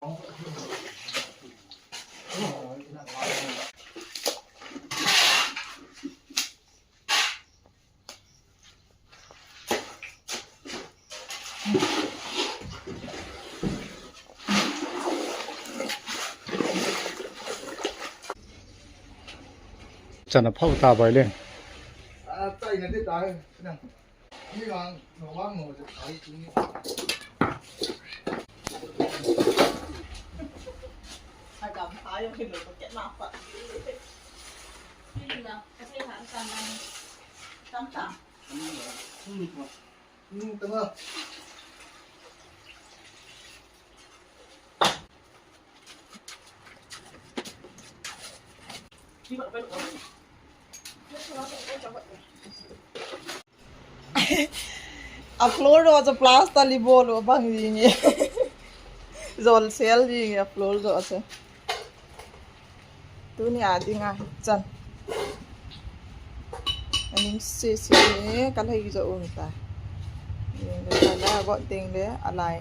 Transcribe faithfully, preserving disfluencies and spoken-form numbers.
Chana phau ta bai le. A, chai na ti ta he. Na. Ni wang, no wang no je kai tu ni. A gam phai yo lo ko ke ma pa. Ni na, ka se ha ka na. Tam tam. Hmm, tama. A floor jo chu plaster li bol u bang ji nge. Jol sel ji nge a floor jo chu. Tuni a dinga hichan. Aning sese, kalhai jo um ta. Ning le kala bot ding le alai.